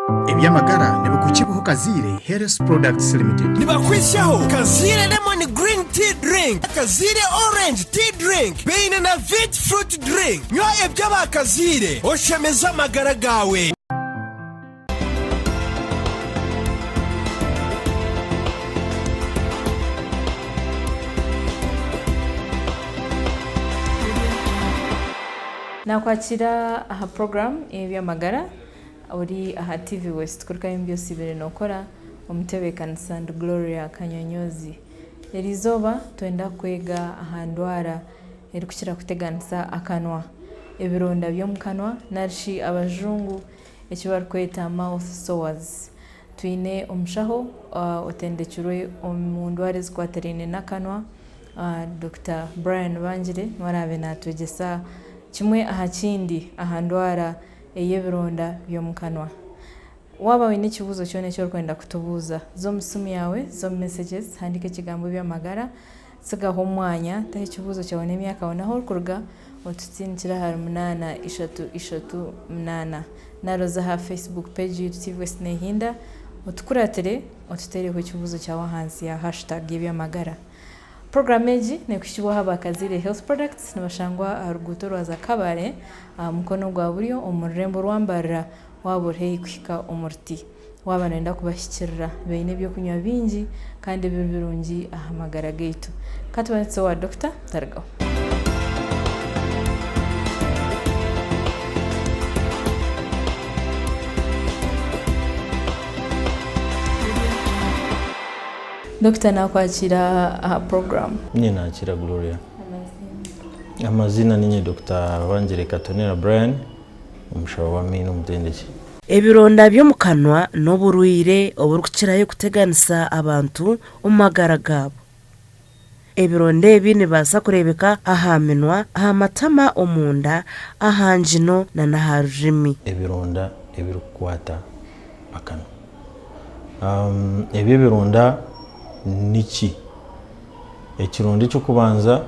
Eby'amagara nibikukibwaho Kazaire Health Products Limited. Nibakwitsyaho Kazaire Lemon Green Tea Drink, Kazaire Orange Tea Drink baine na Vit Fruit Drink. Nywa eby'aba Kazaire oshemeze amagara gaawe. Nakwakira aha puroguramu y'eby'amagara ori aha TV West kurugayo omu bi osiibire nookora omutebeekanisa ndi Gloria Kanyonyozi. Eriizooba nitwenda kwega aha ndwara erikukira kuteganisa akanwa, ebironda by'omu kanwa nari shi abajungu eki barikweta mouth sores. Twine omushaho otendekirwe omu ndwara ezikwatiraine n'akanwa, Dokita Brian Bangire niwe araabe naatwegyesa kimwe aha kindi aha ndwara ey'ebironda by'omu kanwa. Waaba oine ekibuuzo kyona eki orikwenda kutubuuza, za omu simu yaawe, za omu messages, handiika ekigambo eby'amagara, tsigaho omwanya, taho ekibuuzo kyawe n'emyaka yawe n'ahu orikuruga, otutindikire ahari munaana ishatu ishatu munaana. Nari oze aha Facebook page yaitu TV West Nehinda, otukuratire, otuteereho ekibuuzo kyawe ahansi ya hashtag y'eby'amagara. Puroguraamu egi neekuhikibwaho aba Kazaire Health Products, nibashangwa aha ruguuto orwa za Kabale aha mukono gwa buryo omu rurembo rwa Mbarara waaba ori haihi kuhika omu ruti. Waaba nooyenda kubahikirira, baine eby'okunywa bingi kandi ebiri birungi aha magara gaitu. Ka tubanze owa Dokita tarigaho. Dokita naakwakiira aha puroguraamu. Niinye naakiira Gloria. Amaziina niinye Dokita Bangire Katonera Brian, omushaho w'amaino omutendeki. Ebironda by'omu kanwa n'oburwaire oburikukirayo kuteganisa abantu omu magara gaabo. Ebironda ebi nibibaasa kureebeka aha minwa, aha matama omunda, aha ngino nana aha rurimi. Ebironda ebirikukwata akanwa. Ebi ebironda niki? Ekironda eky'okubanza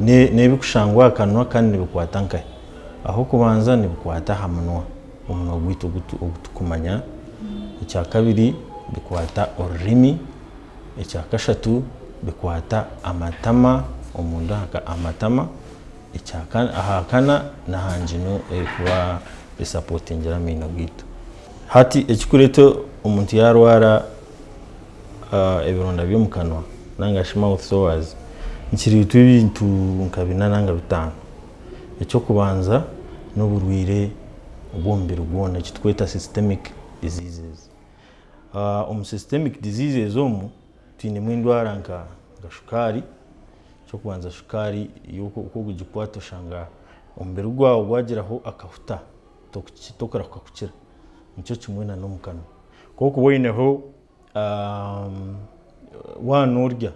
n'ebikushangwa aha kanwa kandi nibikwata nkahi? Ah'okubanza nibikwata aha munwa, omunwa gwaitu ogu turikumanya. Ekyakabiri bikwata orurimi. Ekyakashatu bikwata amatama, omunda aha matama. Ahakana n'aha ngino erikuba esapotingire amaino gaitu. Hati ekirikureeta omuntu yaarwara ebironda by'omu kanwa ninga shi mouth sores, nikireetwa ebintu nka bina ninga bitaano. Eky'okubanza n'oburwaire bw'omubiri gwona eki turikweta systemic diseases. Omu systemic diseases omu twinemu endwara nka shukaari, eky'okubanza shukaari yo ku orikugikwata oshanga omubiri gwawe gwagiraho akahuta tokurahuka kukira nikyo kimwe nana omu kanwa. Ku orikuba oineho waaba norya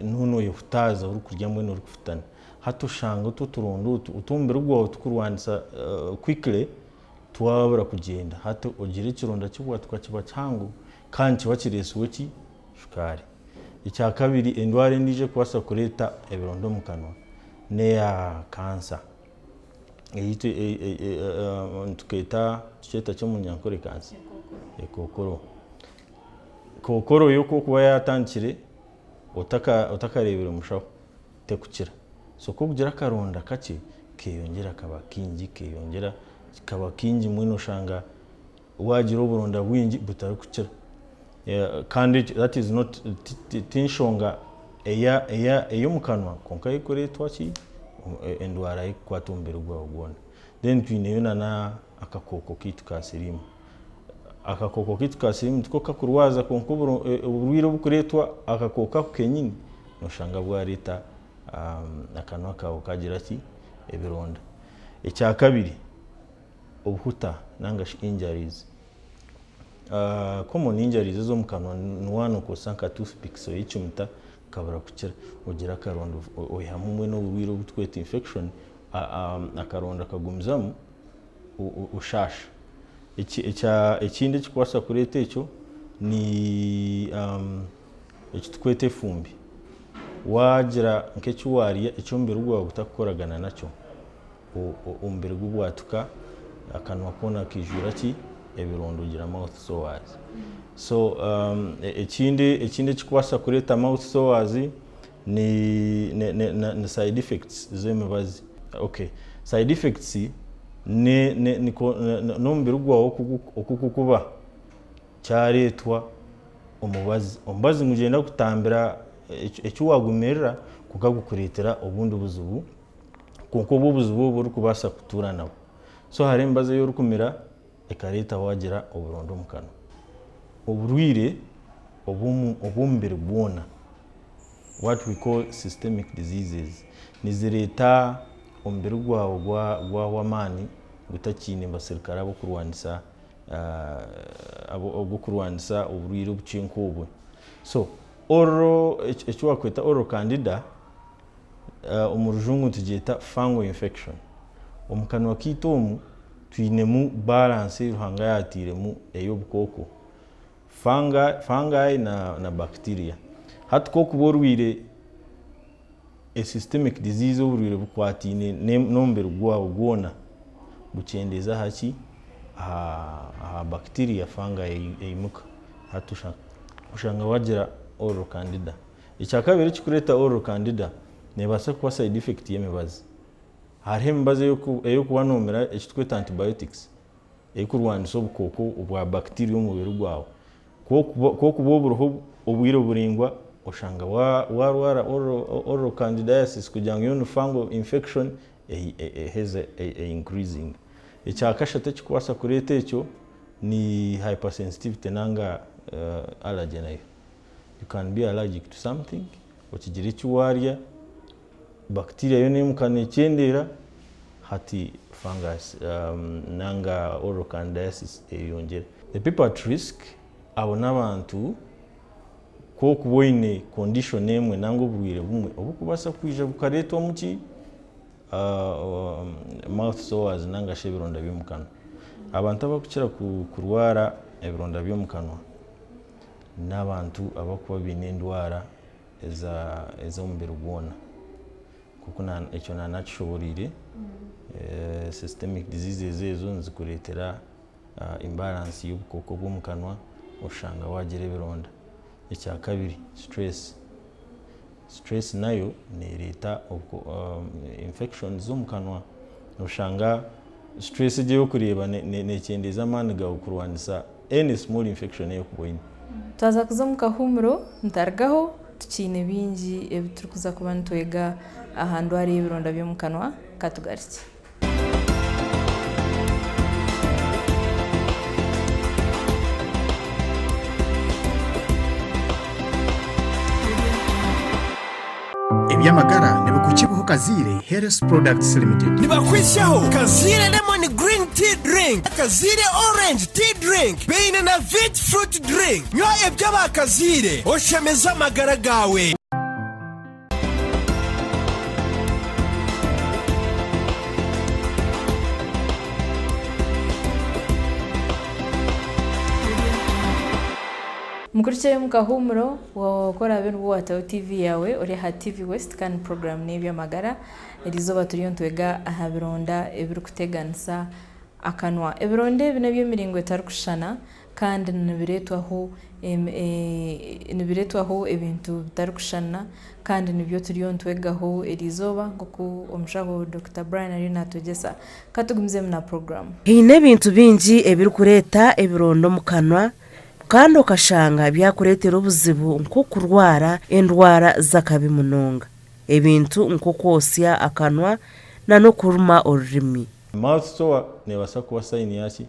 noba noyehutaaza orikurya mbwenu orikufutana, hati oshanga otwo oturonda otu otu omubiri gwawe tukurwanisa quickly twabura kugyenda hati ogira ekironda kibwatuka kiba kihango kandi nikiba kireetsirwe ki? Shukaari. Ekyakabiri endwara endiijo erikubaasa kureeta ebironda omu kanwa n'eya kansa. Nitukeeta tukyeta ki omu runyankore kansa? Ekookoro. Kookoro yo ku erikuba yaatandikire otakareebire mushaho tekukira. So ku orikugira akaronda kakye keeyongyera kaba kaingi keeyongyera kaba kaingi mbwenu oshanga waagira oburonda bwingi butarikukira. Kandi that is not ti nshonga ey'omu kanwa kwonka erikureetwa ki? Endwara erikukwata omubiri gwawe gwona. Then twineyo nana akakooko kaitu ka siriimu. Akakooko kaitu ka siriimu tiko kakurwaza kwonka oburwaire oburikureetwa akakooko ako kenyini noshanga bwareeta akanwa kaawe kagira ki? Ebironda. Ekyakabiri obuhuta ninga shi injuries. Common injuries ez'omu kanwa ni waaba nookozesa nka toothpicks oyecumita okabura kukira ogira akaronda oihamu mbwenu oburwaire obu turikweta infection akaronda kagumizamu oshaasha. Ekindi ekirikubaasa kureeta ekyo ni eki turikweta efumbi. Waagira nk'eki waarya eki omubiri gwawe gutakukoragana nakyo, omubiri gubwatuka akanwa koona kaijura ki? ebironda ogira mouth sores. So ekindi ekindi ekikubaasa kureeta mouth sores ni ni side effects z'emibazi. Okay, side effects ni n'omubiri gwawe oku gukuba kyareetwa omubazi. Omubazi nigugyenda kutambira eki waagumirira kwonka gukureetera obundi buzibu kwonka obwo obuzibu obu orikubaasa kutuura nabwo. So hariho emibazi ei orikumira ekareeta waagira oburonda omu kanwa. Oburwaire obw'omubiri gwona, what we call systemic diseases, nizireeta omubiri gwawe gwahwa amaani gutakiine basirikare ab'okurwanisa obw'okurwanisa oburwaire obukye nk'obwe. So oral eki wakweta oral candida omu rujungu nitugyeta fungal infection. Omu kanwa kaitu omu twinemu balance ei Ruhanga yaatairemu ey'obukooko, fungi na bacteria. Hati ku orikuba orwaire a systemic disease oburwaire bukwataine n'omubiri gwawe gwona, bukyendeeza aha ki? Aha bacteria fungi eimuka hati oshanga wagira oral candida. Ekyakabiri ekirikureeta oral candida neebaasa kuba side effect y'emibazi. Hariho emibazi ey'okuba noomira eki turikweta antibiotics erikurwanisa obukooko bwa bacteria omu mubiri gwawe. Ku orikuba oburiho obwire buraingwa oshanga waarwara oral candidiasis kugira ngu yo ni fungal infection eheza e increasinga. Ekyakashatu ekirikubaasa kureeta ekyo ni hypersensitivity nanga allergy nayo. You can be allergic to something okigira eki waarya bacteria yoona eri omu kanwa ekyendeera hati fungus nanga oral candidiasis eyeyongyera. The people at risk abo n'abantu ku orikuba oine condition emwe nanga oburwaire bumwe oburikubaasa kwija bukareetwamu ki mouth sores nanga shi ebironda by'omu kanwa. Abantu abarikukira kurwara ebironda by'omu kanwa n'abantu abarikuba baine endwara ez'omubiri gwona. Nk'oku ekyo naanakishoboreire, systemic diseases ezo nizikureetera imbalance y'obukooko bw'omu kanwa oshanga waagira ebironda. Ekyakabiri stress, stress nayo neereeta infections z'omu kanwa. Noshanga stress egi ei orikureeba neekyendeeza amaani gaawe kurwanisa any small infection ei orikuba oine. Twaza kuza omu kahuumuro nitarugaho tukiine bingi ebi turikuza kuba nitwega aha ndwara y'ebironda by'omu kanwa. Ka tugarukye. Eby'amagara nibikuhikibwaho Kaziire Health Products Limited. Nibakwitsyaho Kaziire Lemon Green Tea Drink, Kaziire Orange Tea Drink beine na Vit Fruit Drink. Nywa eby'aba Kaziire oshemeze amagara gaawe. Mukurikire omu kahuumuro, ku oraabe nibwo waataho TV yaawe ori aha TV West kandi puroguraamu n'ey'eby'amagara. Eriizooba turiyo nitwega aha bironda ebirikuteganisa akanwa. Ebironda ebi n'eby'emiringo etarikushushana kandi nibireetwaho nibireetwaho ebintu bitarikushushana kandi nibyo turiyo nitwegaho eriizooba nk'oku omushaho Dokita Brian ariyo naatwegyesa. Ka tugumizemu na puroguraamu. Haine ebintu bingi ebirikureeta ebironda omu kanwa kandi okashanga byakureetera obuzibu nk'okurwara endwara z'akabi munonga. Ebintu nk'okwosya akanwa n'okuruma orurimi. Mouth sore neebaasa kuba sayini yaaki?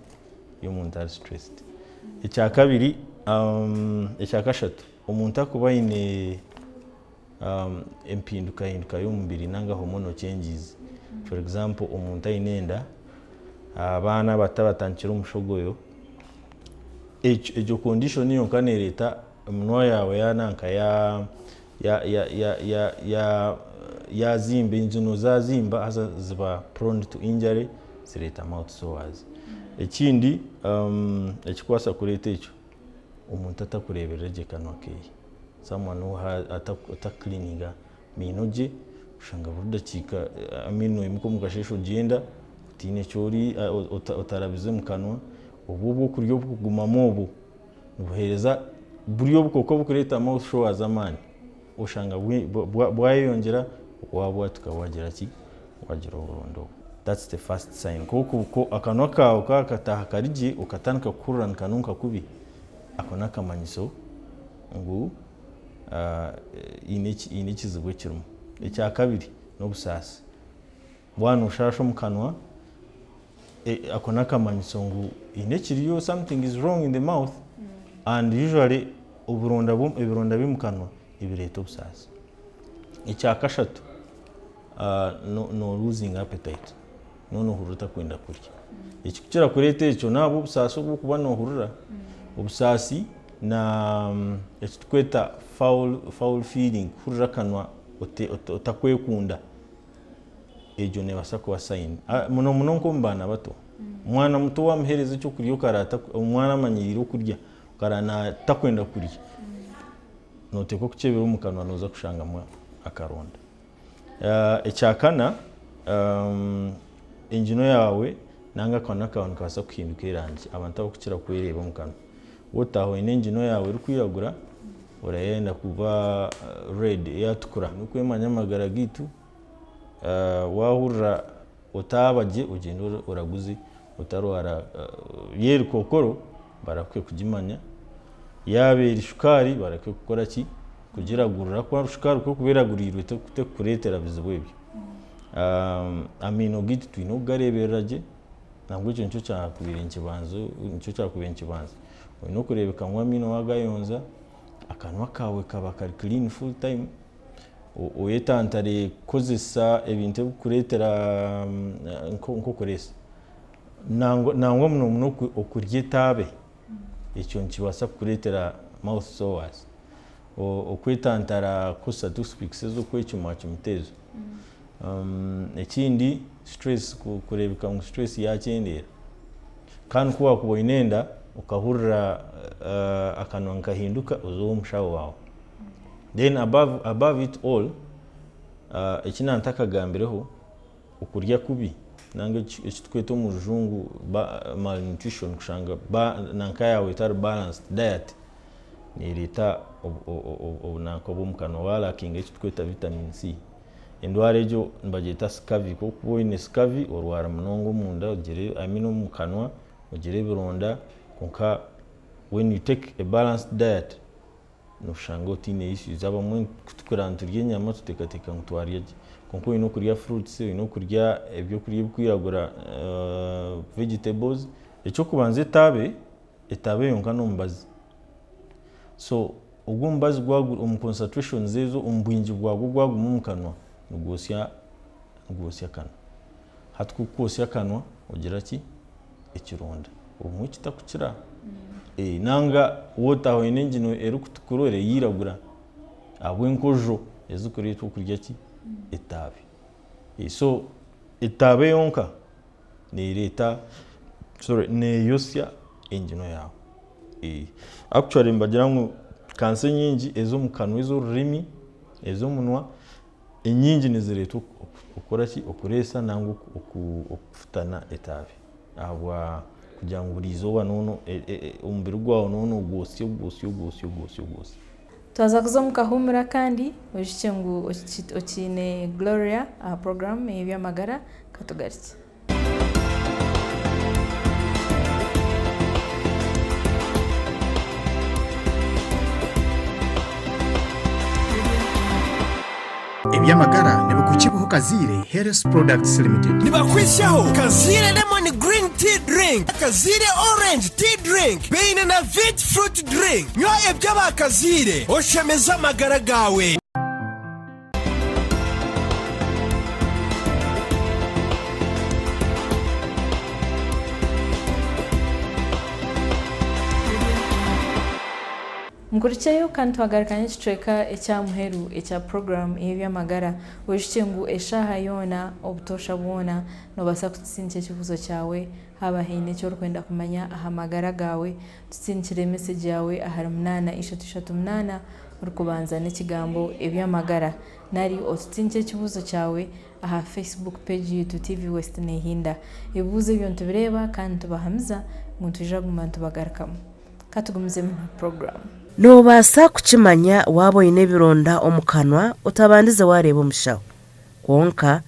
Y'omuntu ari stressed. Ekyakabiri, ekyakashatu, omuntu akuba aine empindukahinduka y'omubiri nanga hormonal changes. For example, omuntu aine enda, abaana abato abatandikire omushogoyo, egyo condition yonka nereeta eminwa yaawe yananka yazimba, enjino zazimba haza ziba prone to injury zireeta mouth sores. Ekindi ekirikubaasa kureeta ekyo, omuntu atakureeberera gye kanwa keeye, someone who atakucleaninga amaino gye, oshanga buri dakiika amaino oimuka omu kasheeshe ogyenda otaine eki ori, otarabize omu kanwa. Obu obwokurya obukugumamu obu nibuheereza buri obukooko obukureeta mouth sores amaani oshanga bwayeyongyera wabwatuka wagira ki wagira oburonda obu. That's the first sign. Ku akanwa kaawe kakataaha kari gye okatandika kuhurira nikanunka kubi ako n'akamanyiso ngu haine ekizibu ekirimu. Ekyakabiri n'obusaasi. Waaba nooshaasha omu kanwa, ako n'akamanyiso ngu haine ekiriyo, something is wrong in the mouth and usually oburonda ebironda by'omu kanwa nibireeta obusaasi. Ekyakashatu, noruuzinga appetite, nooba noohurira otakwenda kurya. Ekirikukira kureeta ekyo n'ahabw'obusaasi obu orikuba noohurira, obusaasi na eki turikweta foul feeling, kuhurira akanwa otakwekunda. Egyo neebaasa kuba sayini. Muno muno nk'omu baana bato. Omwana muto waamuheereza ekyokurya okaraata, omwana amanyiire okurya, okaraata atakwenda kurya, nooteekwa kukyebera omu kanwa nooza kushangamu akaronda. Ekyakana, engino yaawe nanga akanwa kaawe nikabaasa kuhinduka erangi. Abantu abarikukira kwereeba omu kanwa. Waaba otaaha oine engino yaawe erikwiragura, orayenda kuba red, eyatukura. N'okwemanya amagara gaitu, waahurira otaaba gye ogyende oraguze otarwara yaaba eri kookoro barakwiye kugimanya, yaaba eri shukaari barakwiye kukora ki kugiragurira ahakuba shukaari ku erikuba eraguriirwe terikukureetera bizibu ebyo. Amaino gaitu twine okugareeberera gye nangwa ekyo nikyo kyakubaire nikibanza nikyo kyakubaire nikibanza. Oine okureebeka ngu amaino waagayonza, akanwa kaawe kaba kari clean full time. Oyetantare kukozesa ebintu ebirikukureetera nk'okureesa. Nangwa muno muno okurya etaabe, ekyo nikibaasa kukureetera mouth sores. Okwetantara kukozesa toothpicks ez'okwecumacumita ezo. Ekindi stress, kureebeka ngu stress yaakyendeera. Kandi ku waakuba oine enda okahurira akanwa nikahinduka, oze ow'omushaho waawe. Then above, above it all, eki naantakagambireho, okurya kubi nanga eki turikweta omu rujungu malnutrition kushanga nanka yaawe etari balanced diet neereeta obunanka obw'omu kanwa warakinga eki turikweta vitamin C. Endwara egyo nibagyeta scurvy ku orikuba oine scurvy orwara munonga omunda ogire I mean omu kanwa ogire ebironda kwonka when you take a balanced diet Noshanga otaine issues. Abamwe ku turikureeba niturya enyama tuteekateeka ngu twarya gye. Kwonka oine okurya fruits, oine okurya ebyokurya ebirikwiragura vegetables. Eky'okubanza etaabe, etaabe yonka n'omubazi. So ogwo omubazi omu concentrations ezo, omu bwingi bwagwo gwaguma omu kanwa, nigwosya nigwosya akanwa. Hati ku orikwotsya akanwa ogira ki? Ekironda. Obumwe kitakukira. Nanga waaba oine engino erikutukura erayiragura ahabw'enkojo ezirikureetwa okurya ki? Etaabe. So etaabe yonka neereeta sorry neeyosya engino yaawe. Actually nibagira ngu kansa enyingi ez'omu kanwa ez'orurimi, ez'omunwa, Enyingi nizireetwa okukora ki? Okureesa nangwa okufutana etaabe ahabwa kugira ngu buri izooba nooba omubiri gwawe nooba noogwosya ogwosya ogwosya ogwosya ogwosya. Twaza kuza omu kahuumura kandi oijukye ngu okiine Gloria aha puroguraamu ey'eby'amagara. Katugarukye. Eby'amagara nibikukibwaho Kaziire Health Products Limited. Nibakwitsyaho Kaziire Lemon Green Tea Drink, Kaziire Orange Tea Drink baine na Vit Fruit Drink. Nywa eby'aba Kaziire oshemeze amagara gaawe. Nkurukyeyo kandi twagaruka n'ekicweka ekya muheru ekya puroguraamu ey'eby'amagara. Oijukye ngu eshaaha yoona, obutoosha bwona, noobaasa kututsindikira ekibuuzo kyawe haaba haine eki orikwenda kumanya aha magara gaawe. Tutsindikire mesegi yaawe ahari munaana ishatu ishatu munaana orikubanza n'ekigambo eby'amagara nari otutsindikire ekibuuzo kyawe aha Facebook page yaitu TV West Nehinda. Ebibuuzo ebyo nitubireeba kandi nitubahamiza ngu nitwija kuguma nitubagarukamu. Ka tugumizemu na puroguraamu. Noobaasa kukimanya waaba oine ebironda omu kanwa otabandize waareeba omushaho. Kwonka,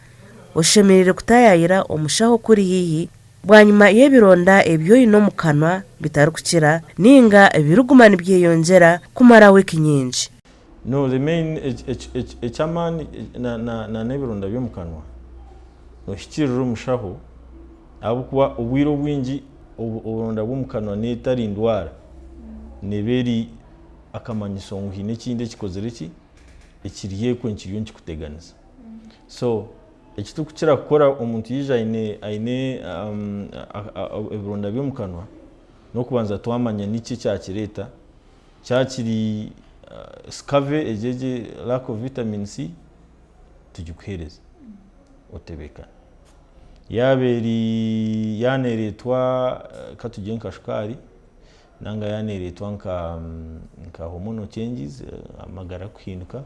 oshemereire kutaayaayira omushaho okuri haihi bwanyima y'ebironda ebi oine omu kanwa bitarikukira nainga biriguma nibyeyongyera kumara wiiki nyingi. No the main eky'amaani na n'ebironda by'omu kanwa nohikiirira omushaho ahabw'okuba obwire obwingi oburonda bw'omu kanwa n'etari ndwara neeba eri akamanyiso ngu haine ekindi ekikozire ki ekiri ekwe nikiriyo nikikuteganisa. So eki turikukira kukora omuntu yaija aine aine ebironda by'omu kanwa n'okubanza twamanya niki ekyakireeta Kyaba kiri scurvy egyo egi lack of vitamin C tugikuheereza otebekane. Yaaba eri yaaba neereetwa katugire nka shukaari nanga yaaba neereetwa nka hormonal changes amagara kuhinduka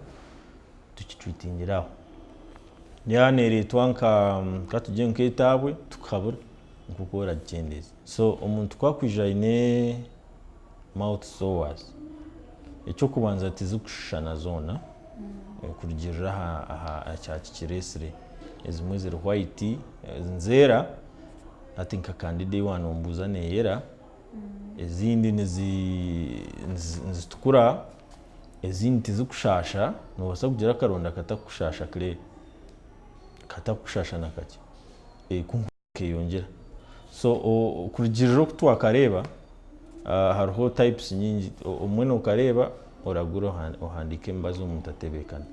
tukitreatingira aho. Yaaba neereetwa nka katugire nk'etaabwe tukuhabura nk'oku oragikyendeeza. So omuntu ku arikwija aine mouth sores, eky'okubanza tizikushushana zoona kurugiirira aha kyakikireetsire. Ezimwe ziri white nizeera hati nka kandida ei wanombuuza neeyera, ezindi nizitukura, ezindi tizikushaasha, noobaasa kugira akaronda katakukushaasha Claire, katakukushaasha na kakye kwonka keyongyera. So kurugiirira oku twakareeba hariho types nyingi, obumwe nokareeba oragura ohandiike emibazi omuntu atebeekane.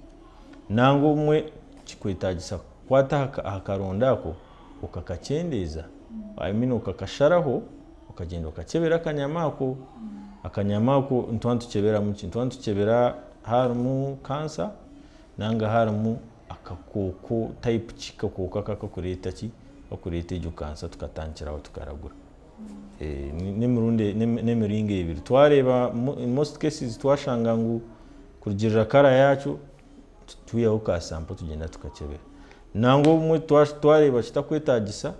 Nangwa obumwe kikwetaagisa kukwata aha karonda ako okakakyendeeza, I mean okakasharaho okagyenda okakyebera akanyama ako. Akanyama ako nituba nitukyeberamu ki? Nituba nitukyebera harimu cancer nanga harimu akakooko type ki kakooko aka akakureeta ki akakureeta egyo kansa tukatandikiraho tukaragura n'emirundi n'emiringo ebiri twareeba in most cases twashanga ngu kurugiirira kara yaakyo twihaho ka sample tugyenda tukakyebera nangwa obumwe twareeba kitakwetaagisa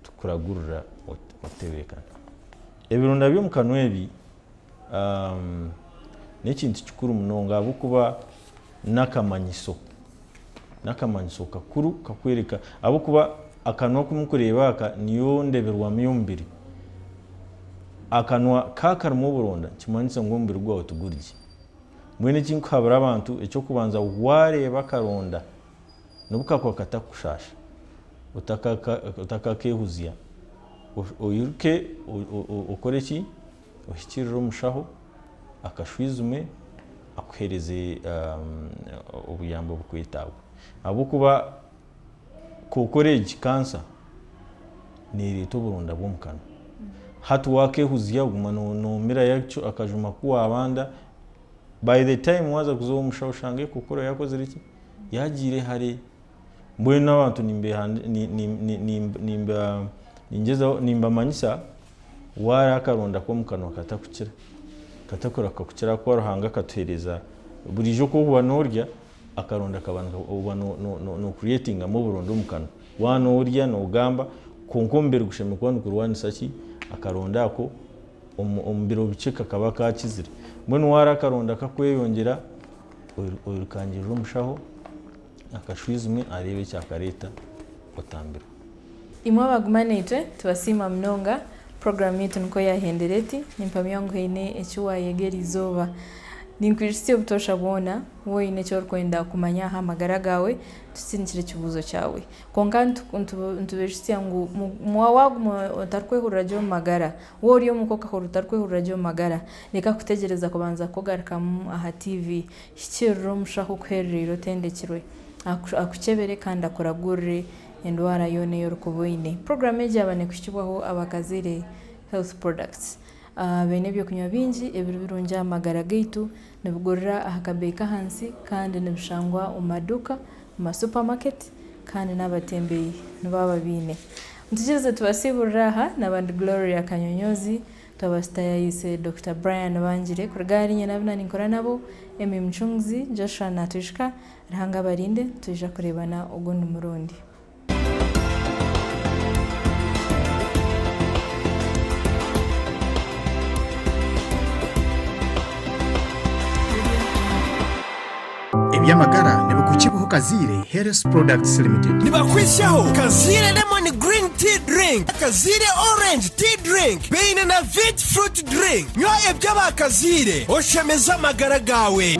tukuragurira otebeekana. Ebirunda by'omu kanwa ebi n'ekintu kikuru munonga ahabw'okuba n'akamanyiso, n'akamanyiso kakuru kakworeka ahabw'okuba akanwa aku murikureeba aka niyo ndeeberwamu y'omubiri. Akanwa kaaba karimu oburonda nikimanyisa ngu omubiri gwawe tiguri gye. Mbwenu eki ndikuhabura abantu eky'okubanza waareeba akaronda n'obu kaakuba katakukushaasha, otakakeehuzya, oiruke okore ki? Ohikiirire omushaho akashwijume akuheereze obuyambi obukwetaagwa. Ahabw'okuba kookora egi kansa neereeta oburonda bw'omu kanwa. Hati waakehuzya oguma noomirayo akajuma ku waabanda, by the time waaza kuza ow'omushaho oshange kookora yaakozire ki? Yaagiire hare. Mbwenu abantu nimbamanyisa Waara akaronda k'omu kanwa katakukira, katakurahuka kukira ahakuba Ruhanga akatuheereza buriijo ku orikuba noorya akaronda kaba oba noocreatingamu oburonda omu kanwa. Waaba noorya noogamba kwonka omubiri gushemereire kuba nigurwanisa ki? Akaronda ako omu biro bikye kakaba kaakizire. Mbwenu waara akaronda kakweyongyera oirukangirire omushaho akashwijume areebe ekyakareeta otambirwe. Imwe abaguma naitwe tubasiima munonga. Puroguraamu yaitu nikwo yaahendera eti. Nimpamya ngu haine eki waayega eri izooba. Ninkwijutsya obutoosha bwona, waaba oine eki orikwenda kumanya aha magara gaawe, tusindikire ekibuuzo kyawe. Kwonka nitubaijutsya ngu waaguma otarikwehurira gye omu magara, waaba ori omuka okahurira otarikwehurira gye omu magara, reka kutegyereza kubanza kukugarukamu aha tiivi. Hikiirira omushaho okuherereire otendekirwe, akukyebere kandi akuragurire endwara yoona ei orikuba oine. Puroguraamu egi yaaba neekuhikibwaho aba Kazaire Health Products. Baine ebyokunywa bingi ebiri birungi aha magara gaitu, nibigurira aha kabeeyi k'ahansi kandi nibishangwa omu maduuka, omu ma supermarket kandi n'abatembeyi nibaba babiine. Mutugyeze tubasiiburire aha, naaba ndi Gloria Kanyonyozi, twaba tutaayaayise Dokita Brian Bangire kuruga ahari nyine abu naaninkora nabo, Emmy Mucunguzi, Joshua Natwijuka, Ruhanga abarinde, nitwija kureebana ogundi murundi. Eby'amagara nibikukibwaho Kazaire Health Products Limited. Nibakwiitsyaho Kazaire Lemon Green Tea Drink, Kazaire Orange Tea Drink baine na Vit Fruit Drink. Nywa eby'aba Kazaire oshemeze amagara gaawe.